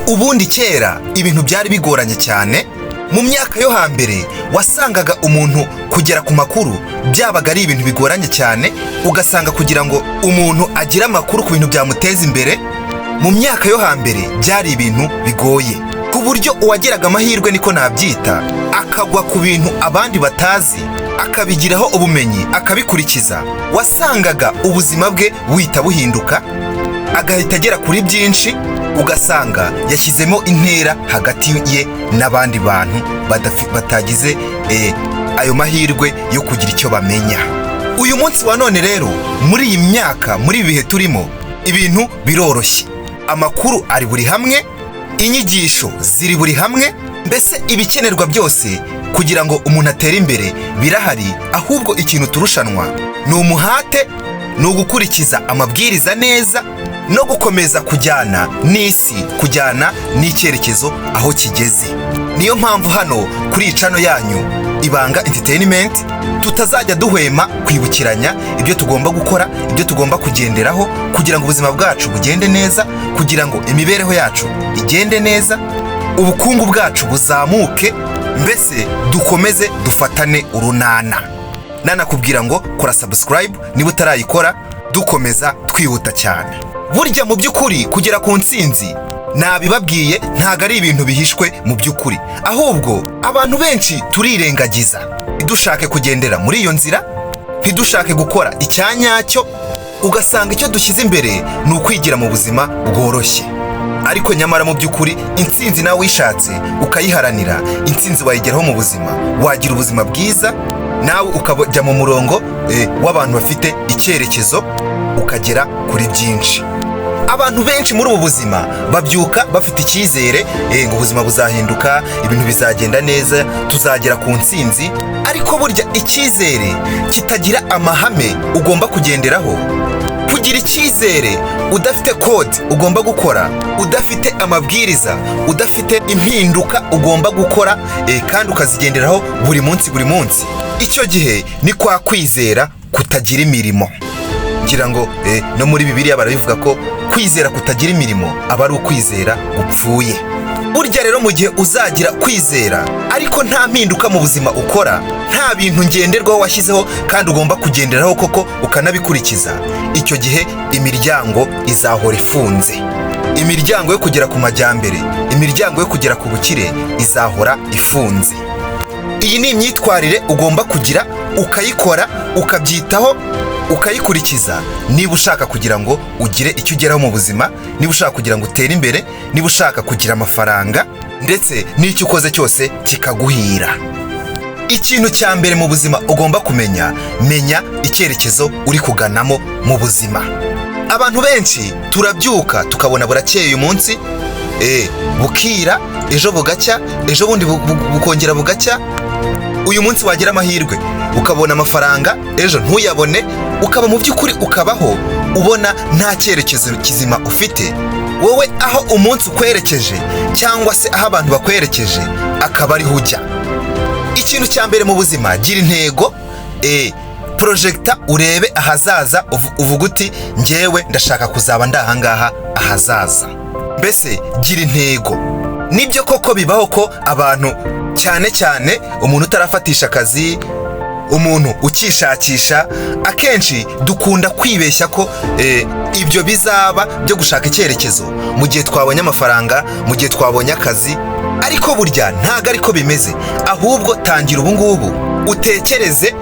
Ubundi kera ibintu byari bigoranye cyane. Mu myaka yo hambere wasangaga umuntu kugera ku makuru byabaga ari ibintu bigoranye cyane, ugasanga kugira ngo umuntu agire amakuru ku bintu byamuteza imbere mu myaka yo hambere byari ibintu bigoye, ku buryo uwagiraga amahirwe, niko nabyita, akagwa ku bintu abandi batazi, akabigiraho ubumenyi, akabikurikiza, wasangaga ubuzima bwe buhita buhinduka, agahita agera kuri byinshi, ugasanga yashyizemo intera hagati ye n'abandi bantu batagize ayo mahirwe yo kugira icyo bamenya. Uyu munsi wa none rero, muri iyi myaka, muri ibi bihe turimo, ibintu biroroshye. Amakuru ari buri hamwe, inyigisho ziri buri hamwe, mbese ibikenerwa byose kugira ngo umuntu atere imbere birahari. Ahubwo ikintu turushanwa ni umuhate, ni ugukurikiza amabwiriza neza no gukomeza kujyana n'isi, kujyana n'icyerekezo aho kigeze. Niyo mpamvu hano kuri iyi channel yanyu Ibanga Entertainment tutazajya duhwema kwibukiranya ibyo tugomba gukora, ibyo tugomba kugenderaho kugira ngo ubuzima bwacu bugende neza, kugira ngo imibereho yacu igende neza, ubukungu bwacu buzamuke, mbese dukomeze dufatane urunana. Nanakubwira ngo kora subscribe niba utarayikora. Dukomeza twihuta cyane. Burya mu by'ukuri kugera ku ntsinzi, nabibabwiye, ntabwo ari ibintu bihishwe mu by'ukuri, ahubwo abantu benshi turirengagiza, ntidushake kugendera muri iyo nzira, ntidushake gukora icyanyacyo, ugasanga icyo dushyize imbere ni ukwigira mu buzima bworoshye. Ariko nyamara mu by'ukuri intsinzi nawe uyishatse ukayiharanira, intsinzi wayigeraho mu buzima, wagira ubuzima bwiza, nawe ukajya mu murongo w'abantu bafite icyerekezo, ukagera kuri byinshi. Abantu benshi muri ubu buzima babyuka bafite icyizere ngo ubuzima buzahinduka, ibintu bizagenda neza, tuzagera ku ntsinzi. Ariko burya icyizere kitagira amahame ugomba kugenderaho, kugira icyizere udafite code ugomba gukora, udafite amabwiriza, udafite impinduka ugomba gukora kandi ukazigenderaho buri munsi buri munsi, icyo gihe ni kwa kwizera kutagira imirimo. Ngira ngo no muri Bibiliya barabivuga ko kwizera kutagira imirimo aba ari ukwizera gupfuye. Burya rero mu gihe uzagira kwizera ariko nta mpinduka mu buzima ukora, nta bintu ngenderwaho washyizeho kandi ugomba kugenderaho koko ukanabikurikiza, icyo gihe imiryango izahora ifunze. Imiryango yo kugera ku majyambere, imiryango yo kugera ku bukire izahora ifunze. Iyi ni imyitwarire ugomba kugira, ukayikora, ukabyitaho, ukayikurikiza, niba ushaka kugira ngo ugire icyo ugeraho mu buzima, niba ushaka kugira ngo utere imbere, niba ushaka kugira amafaranga, ndetse n'icyo ukoze cyose kikaguhira. Ikintu cya mbere mu buzima ugomba kumenya: menya icyerekezo uri kuganamo mu buzima. Abantu benshi turabyuka tukabona burakeye uyu munsi, bukira, ejo bugacya, ejo bundi bukongera bugacya. Uyu munsi wagira amahirwe ukabona amafaranga, ejo ntuyabone, ukaba mu by'ukuri ukabaho ubona nta cyerekezo kizima ufite wowe. Aho umunsi ukwerekeje cyangwa se aho abantu bakwerekeje akaba ariho ujya. Ikintu cya mbere mu buzima, gira intego, projecta, urebe ahazaza, uvuga uti: "Njyewe ndashaka kuzaba ndi ahangaha ahazaza." Mbese gira intego. Nibyo koko bibaho ko abantu, cyane cyane umuntu utarafatisha akazi, umuntu ukishakisha, akenshi dukunda kwibeshya ko ibyo bizaba byo gushaka icyerekezo mu gihe twabonye amafaranga, mu gihe twabonye akazi. Ariko burya ntabwo ariko bimeze. Ahubwo tangira ubu ngubu utekereze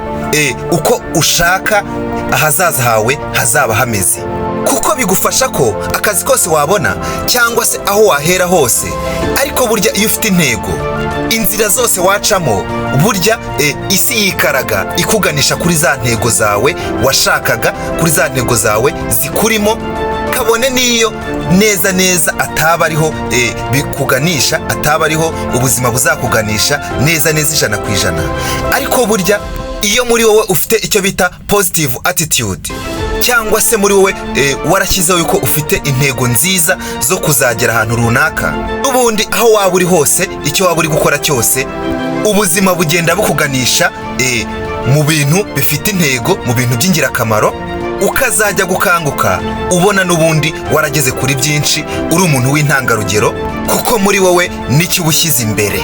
uko ushaka ahazaza hawe hazaba hameze, kuko bigufasha ko akazi kose wabona cyangwa se aho wahera hose. Ariko burya iyo ufite intego, inzira zose wacamo, burya isi yikaraga ikuganisha kuri za ntego zawe washakaga, kuri za ntego zawe zikurimo, kabone n'iyo neza neza ataba ariho bikuganisha, ataba ariho ubuzima buzakuganisha neza neza 100%. Ariko burya iyo muri wowe ufite icyo bita positive attitude, cyangwa se muri wowe warashyizeho yuko ufite intego nziza zo kuzagera ahantu runaka, n'ubundi aho waba uri hose, icyo waba uri gukora cyose, ubuzima bugenda bukuganisha mu bintu bifite intego, mu bintu by'ingirakamaro. Ukazajya gukanguka ubona n'ubundi warageze kuri byinshi, uri umuntu w'intangarugero, kuko muri wowe nicyo uba ushyize imbere.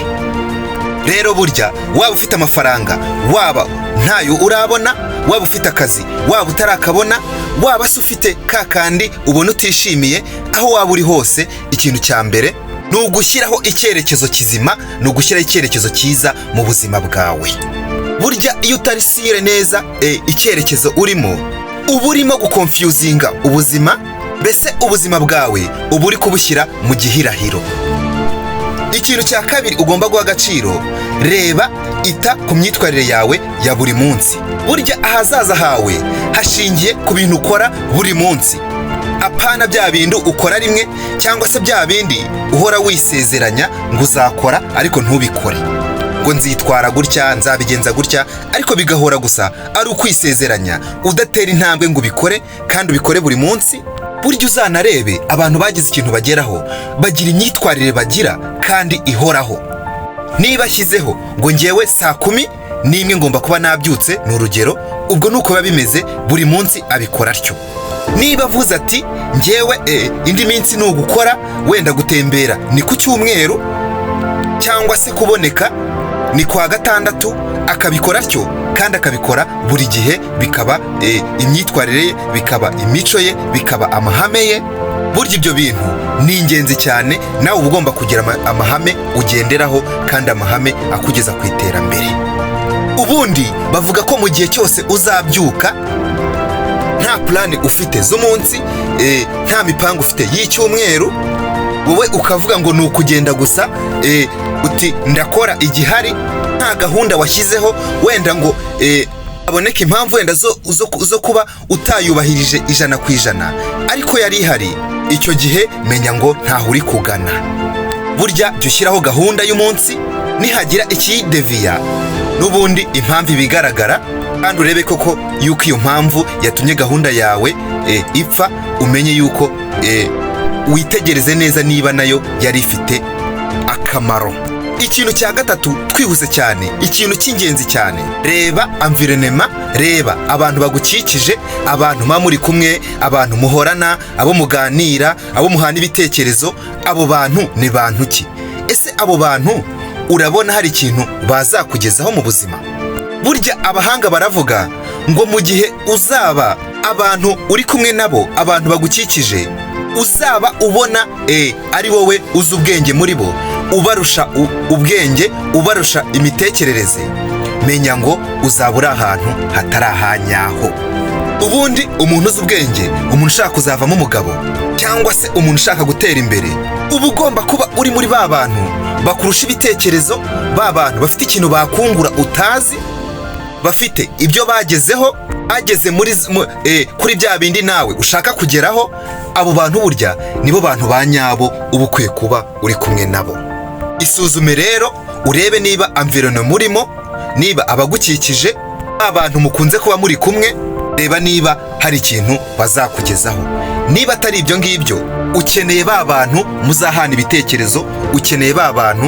Rero burya waba ufite amafaranga, waba ntayo urabona, waba ufite akazi, waba utarakabona, waba se ufite ka kandi ubona utishimiye, aho waba uri hose, ikintu cya mbere ni ugushyiraho icyerekezo kizima, ni ugushyiraho icyerekezo cyiza mu buzima bwawe. Burya iyo utari sûr neza icyerekezo urimo, uba urimo guconfusinga ubuzima, mbese ubuzima bwawe uba uri kubushyira mu gihirahiro. Ikintu cya kabiri ugomba guha agaciro, reba, ita ku myitwarire yawe ya buri munsi. Burya ahazaza hawe hashingiye ku bintu ukora buri munsi, apana bya bindi ukora rimwe cyangwa se bya bindi uhora wisezeranya ngo uzakora ariko ntubikore, ngo nzitwara gutya, nzabigenza gutya, ariko bigahora gusa ari ukwisezeranya, udatera intambwe ngo ubikore kandi ubikore buri munsi. Burya uzanarebe abantu bagize ikintu bageraho, bagira imyitwarire bagira kandi ihoraho. Niba ashyizeho ngo ngewe 11:00 ngomba kuba nabyutse, ni urugero, ubwo ni uko biba bimeze, buri munsi abikora atyo. Niba avuze ati ngewe indi minsi ni ugukora, wenda gutembera ni ku cyumweru cyangwa se kuboneka ni kwa gatandatu, akabikora atyo kandi akabikora buri gihe, bikaba imyitwarire ye, bikaba imico ye, bikaba amahame ye. Burya ibyo bintu ni ingenzi cyane. Nawe uba ugomba kugira amahame ugenderaho kandi amahame akugeza ku iterambere. Ubundi bavuga ko mu gihe cyose uzabyuka nta plan ufite z'umunsi, nta mipango ufite y'icyumweru, wowe ukavuga ngo ni ukugenda gusa, uti ndakora igihari, nta gahunda washyizeho, wenda ngo haboneke impamvu wenda zo kuba utayubahirije 100% ariko yari ihari, icyo gihe menya ngo ntaho uri kugana. Burya jya ushyiraho gahunda y'umunsi, nihagira ikiyideviya n'ubundi impamvu ibigaragara, kandi urebe koko yuko iyo mpamvu yatumye gahunda yawe ipfa, umenye yuko witegereze neza niba nayo yari ifite akamaro. Ikintu cya gatatu, twihuse cyane, ikintu cy'ingenzi cyane, reba environnement, reba abantu bagukikije, abantu muba muri kumwe, abantu muhorana, abo muganira, abo muhana ibitekerezo. Abo bantu ni bantu ki? Ese abo bantu urabona hari ikintu bazakugezaho mu buzima? Burya abahanga baravuga ngo mu gihe uzaba abantu uri kumwe nabo, abantu bagukikije, uzaba ubona ari wowe uzi ubwenge muri bo, ubarusha ubwenge, ubarusha imitekerereze, menya ngo uzaba uri ahantu hatari ahanyaho. Ubundi umuntu uzi ubwenge, umuntu ushaka kuzavamo umugabo cyangwa se umuntu ushaka gutera imbere, uba ugomba kuba uri muri ba bantu bakurusha ibitekerezo, ba bantu bafite ikintu bakungura utazi, bafite ibyo bagezeho, bageze muri kuri bya bindi nawe ushaka kugeraho. Abo bantu burya nibo bantu ba nyabo uba ukwiye kuba uri kumwe nabo. Isuzume rero urebe niba environnement murimo, niba abagukikije, abantu mukunze kuba muri kumwe, reba niba hari ikintu bazakugezaho. Niba atari ibyo ngibyo, ukeneye ba bantu muzahana ibitekerezo, ukeneye ba bantu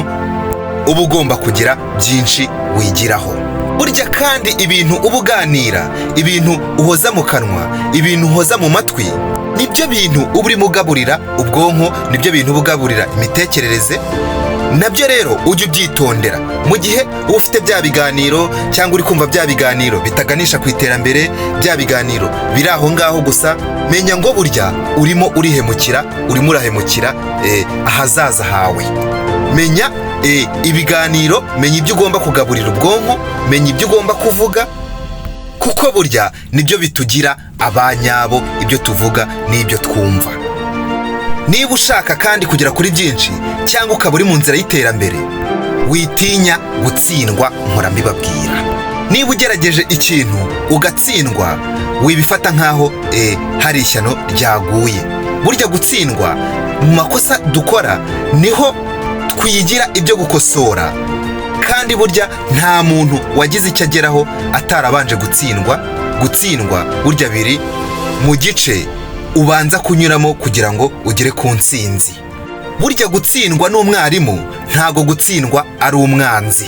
uba ugomba kugira byinshi wigiraho. Burya kandi ibintu uba uganira, ibintu uhoza mu kanwa, ibintu uhoza mu matwi, nibyo bintu uba urimo ugaburira ubwonko, nibyo bintu uba ugaburira imitekerereze. Nabyo rero ujye ubyitondera. Mu gihe uba ufite bya biganiro cyangwa uri kumva bya biganiro bitaganisha ku iterambere, bya biganiro biri aho ngaho gusa, menya ngo burya urimo urihemukira, urimo urahemukira ahazaza hawe. Menya ibiganiro, menya ibyo ugomba kugaburira ubwonko, menya ibyo ugomba kuvuga, kuko burya nibyo bitugira abanyabo, ibyo tuvuga n'ibyo twumva. Niba ushaka kandi kugera kuri byinshi cyangwa ukaba uri mu nzira y'iterambere, witinya gutsindwa. Mpora mbibabwira, niba ugerageje ikintu ugatsindwa, wibifata nk'aho hari ishyano ryaguye. Burya gutsindwa, mu makosa dukora niho twigira ibyo gukosora, kandi burya nta muntu wagize icyo ageraho atarabanje gutsindwa. Gutsindwa burya biri mu gice ubanza kunyuramo kugira ngo ugere ku ntsinzi. Burya gutsindwa n'umwarimu, ntago gutsindwa ari umwanzi.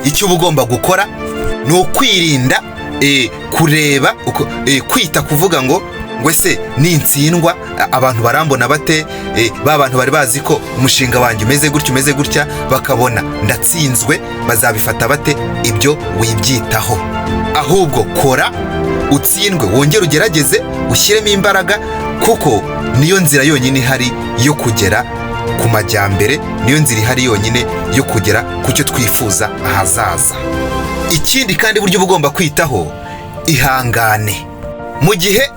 Icyo uba ugomba gukora ni ukwirinda. kureba kwita kuvuga ngo ese nintsindwa abantu barambona bate, ba bantu bari bazi ko umushinga wanjye umeze gutya umeze gutya, bakabona ndatsinzwe, bazabifata bate? Ibyo wibyitaho, ahubwo kora utsindwe, wongere ugerageze, ushyiremo imbaraga, kuko niyo nzira yonyine ihari yo kugera ku majyambere, niyo nzira ihari yonyine yo kugera ku cyo twifuza ahazaza. Ikindi kandi buryo uba ugomba kwitaho, ihangane mu gihe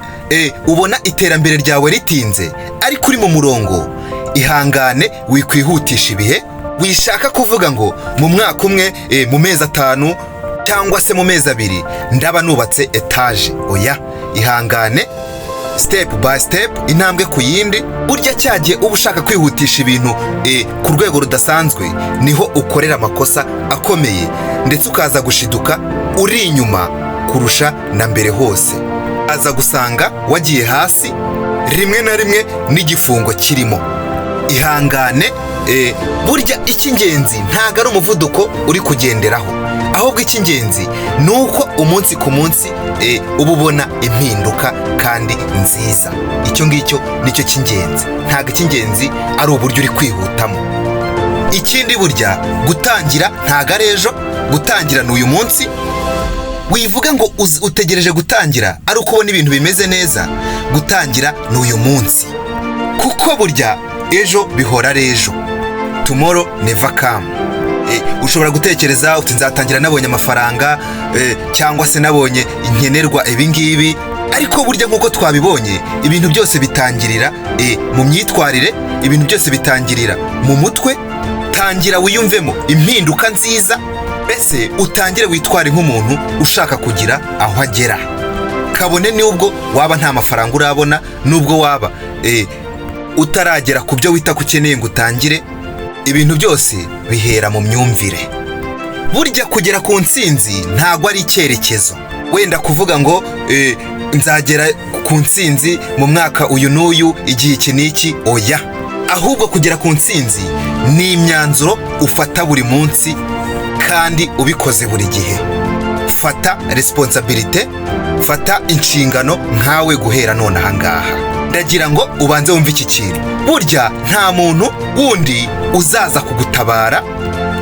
ubona iterambere ryawe ritinze ariko uri mu murongo. Ihangane, wikwihutisha ibihe, wishaka kuvuga ngo mu mwaka umwe, mu mezi 5 cyangwa se mu mezi 2 ndaba nubatse etaje. Oya, ihangane, step by step, intambwe ku yindi. Burya cyagiye uba ushaka kwihutisha ibintu ku rwego rudasanzwe, niho ukorera amakosa akomeye, ndetse ukaza gushiduka uri inyuma kurusha na mbere hose, aza gusanga wagiye hasi, rimwe na rimwe n'igifungo kirimo. Ihangane. Burya icy'ingenzi ntabwo ari umuvuduko uri kugenderaho, ahubwo icy'ingenzi ni uko umunsi ku munsi uba ubona impinduka kandi nziza. Icyo ngicyo nicyo cy'ingenzi, ntabwo icy'ingenzi ari uburyo uri kwihutamo. Ikindi, burya gutangira ntabwo ari ejo, gutangira ni uyu munsi. Wivuga ngo utegereje gutangira ari uko ubona ibintu bimeze neza. Gutangira ni uyu munsi, kuko burya ejo bihora ari ejo, tomorrow never come. Ushobora gutekereza uti nzatangira nabonye amafaranga, cyangwa se nabonye nkenerwa ibi ngibi, ariko burya nk'uko twabibonye, ibintu byose bitangirira mu myitwarire, ibintu byose bitangirira mu mutwe. Tangira wiyumvemo impinduka nziza, mbese utangire witware nk'umuntu ushaka kugira aho agera, kabone n'ubwo waba nta mafaranga urabona, n'ubwo waba utaragera ku byo wita ko ukeneye ngo utangire. Ibintu byose bihera mu myumvire. Burya kugera ku ntsinzi ntabwo ari icyerekezo, wenda kuvuga ngo nzagera ku ntsinzi mu mwaka uyu n'uyu, igihe iki n'iki. Oya, ahubwo kugera ku ntsinzi ni imyanzuro ufata buri munsi kandi ubikoze buri gihe. Fata responsabilité, fata inshingano nkawe guhera none aha ngaha. Ndagira ngo ubanze wumve iki kintu: burya nta muntu wundi uzaza kugutabara,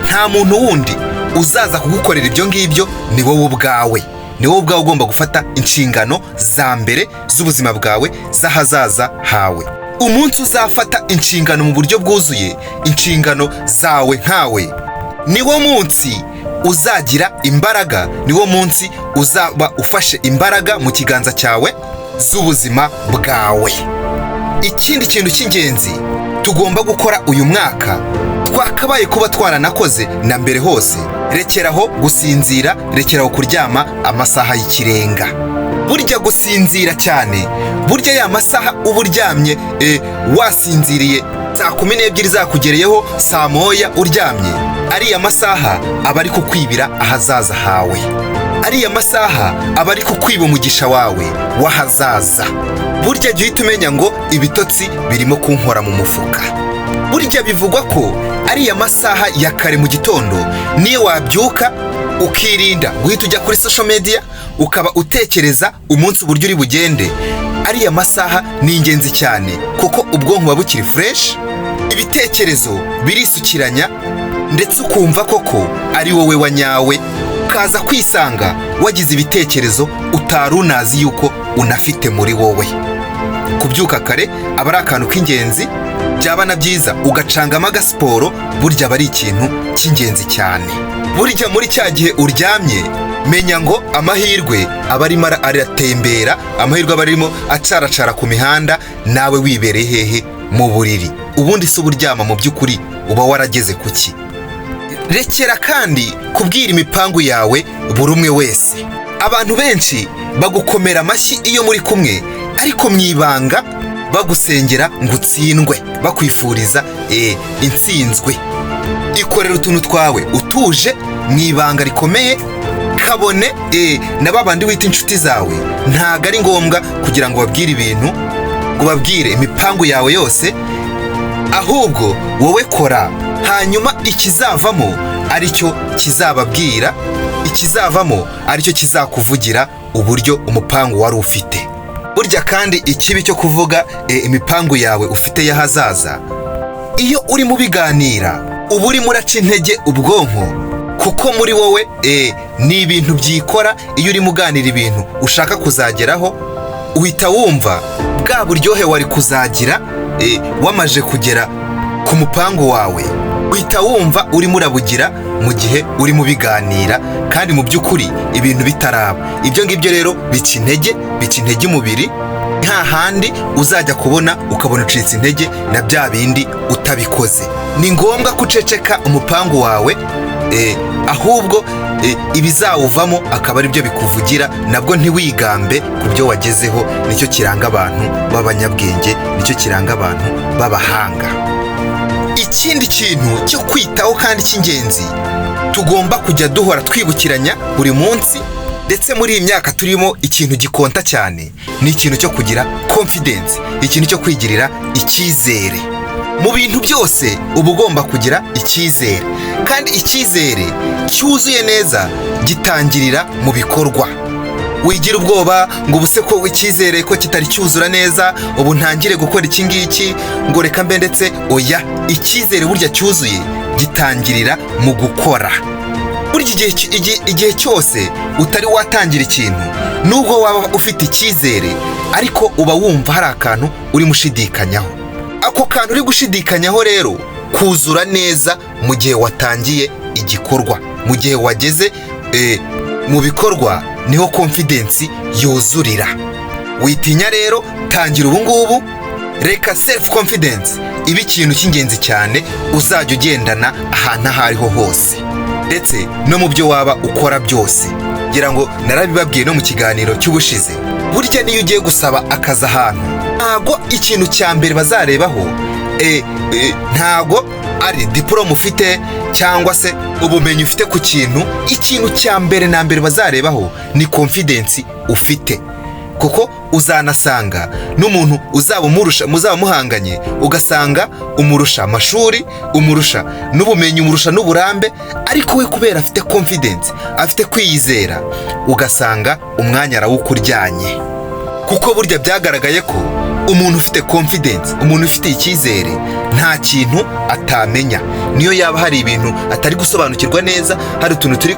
nta muntu wundi uzaza kugukorera ibyo ngibyo, ni wowe ubwawe. Ni wowe ubwawe ugomba gufata inshingano za mbere z'ubuzima bwawe, z'ahazaza hawe. Umunsi uzafata inshingano mu buryo bwuzuye, inshingano zawe nkawe, niwo munsi uzagira imbaraga, niwo munsi uzaba ufashe imbaraga mu kiganza cyawe z'ubuzima bwawe. Ikindi kintu cy'ingenzi tugomba gukora uyu mwaka, twakabaye kuba twaranakoze na mbere hose: rekeraho gusinzira, rekeraho kuryama amasaha y'ikirenga. Burya gusinzira cyane, burya ya masaha uba uryamye, wasinziriye saa 12 zakugereyeho, saa 1 uryamye, ariya masaha aba ari kukwibira ahazaza hawe, ariya masaha aba ari kukwiba umugisha wawe w'ahazaza. Burya jya uhita umenya ngo ibitotsi birimo kunkora mu mufuka. Burya bivugwa ko ariya masaha ya kare mu gitondo, niyo wabyuka ukirinda guhita ujya kuri social media, ukaba utekereza umunsi uburyo uri bugende, ariya masaha ni ingenzi cyane, kuko ubwonko buba bukiri fresh, ibitekerezo birisukiranya, ndetse ukumva koko ari wowe wa nyawe, ukaza kwisanga wagize ibitekerezo utari unazi yuko unafite muri wowe. Kubyuka kare aba ari akantu k'ingenzi, byaba na byiza ugacangamo agasiporo. Burya aba ari ikintu cy'ingenzi cyane. Burya muri cya gihe uryamye, menya ngo amahirwe aba arimo aratembera, amahirwe aba arimo acaracara ku mihanda, nawe wibereye hehe? Mu buriri. Ubundi si uburyama, mu by'ukuri uba warageze ku ki? Rekera kandi kubwira imipangu yawe buri umwe wese. Abantu benshi bagukomera amashyi iyo muri kumwe, ariko mu ibanga bagusengera ngo utsindwe, bakwifuriza intsinzwe. Ikorera utuntu twawe utuje mu ibanga rikomeye, kabone na ba bandi wita inshuti zawe, ntabwo ari ngombwa kugira ngo babwire ibintu, ngo babwire imipangu yawe yose. Ahubwo wowe kora, hanyuma ikizavamo aricyo kizababwira. Ikizavamo aricyo kizakuvugira uburyo umupangu wari ufite. Burya kandi ikibi cyo kuvuga imipangu yawe ufite y'ahazaza, iyo urimo ubiganira uba urimo uraca intege ubwonko, kuko muri wowe ni ibintu byikora. Iyo urimo uganira ibintu ushaka kuzageraho, uhita wumva bwa buryohe wari kuzagira wamaje kugera ku mupangu wawe, uhita wumva urimo urabugira mu gihe urimo ubiganira, kandi mu by'ukuri ibintu bitaraba. Ibyo ngibyo rero bica intege umubiri, nta handi uzajya kubona ukabona ucitse intege na bya bindi utabikoze. Ni ngombwa ko uceceka umupangu wawe, ahubwo ibizawuvamo akaba ari byo bikuvugira, nabwo ntiwigambe ku byo wagezeho. Nicyo kiranga abantu b'abanyabwenge, nicyo kiranga abantu b'abahanga. Ikindi kintu cyo kwitaho kandi cy'ingenzi tugomba kujya duhora twibukiranya buri munsi, ndetse muri iyi myaka turimo ikintu gikonta cyane, ni ikintu cyo kugira confidence, ikintu cyo kwigirira icyizere. Mu bintu byose uba ugomba kugira icyizere, kandi icyizere cyuzuye neza gitangirira mu bikorwa. Wigira ubwoba ngo ubuse ko icyizere ko kitari cyuzura neza, ubu ntangire gukora iki ngiki, ngo reka mbe ndetse. Oya, icyizere burya cyuzuye gitangirira mu gukora. Burya igihe cyose utari watangira ikintu, nubwo waba ufite icyizere, ariko uba wumva hari akantu urimo ushidikanyaho. Ako kantu uri gushidikanyaho rero kuzura neza mu gihe watangiye igikorwa, mu gihe wageze mu bikorwa, niho confidence yuzurira. Witinya rero, tangira ubu ngubu. Reka self confidence ibe ikintu cy'ingenzi cyane uzajya ugendana ahantu aho ariho hose, ndetse no mu byo waba ukora byose. Ngira ngo narabibabwiye no mu kiganiro cy'ubushize. Burya niyo ugiye gusaba akazi ahantu, ntago ikintu cya mbere bazarebaho ntago ari diporome ufite cyangwa se ubumenyi ufite ku kintu. Ikintu cya mbere na mbere bazarebaho ni confidence ufite, kuko uzanasanga n'umuntu uzaba umurusha, muzaba muhanganye, ugasanga umurusha amashuri, umurusha n'ubumenyi, umurusha n'uburambe, ariko we kubera afite confidence, afite kwiyizera, ugasanga umwanya arawukuryanye. Kuko burya byagaragaye ko umuntu ufite confidence, umuntu ufite icyizere, nta kintu atamenya. Niyo yaba hari ibintu atari gusobanukirwa neza, hari utuntu turi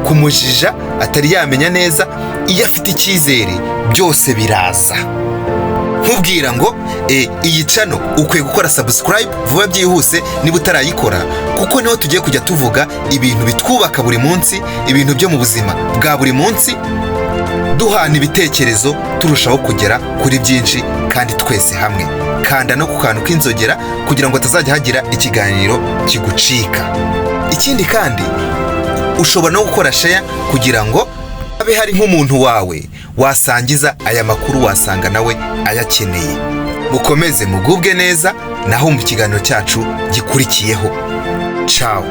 kumujija atari yamenya neza, iyo afite icyizere byose biraza. Nkubwira ngo iyi channel ukwiye gukora subscribe vuba byihuse niba utarayikora, kuko niho tugiye kujya tuvuga ibintu bitwubaka buri munsi, ibintu byo mu buzima bwa buri munsi, duhana ibitekerezo, turushaho kugera kuri byinshi kandi twese hamwe. Kanda no ku kantu k'inzogera kugira ngo hatazajya hagira ikiganiro kigucika. Ikindi kandi ushobora no gukora share kugira ngo habe hari nk'umuntu wawe wasangiza aya makuru, wasanga nawe ayakeneye. Mukomeze mugubwe neza, naho mu kiganiro cyacu gikurikiyeho. Ciao.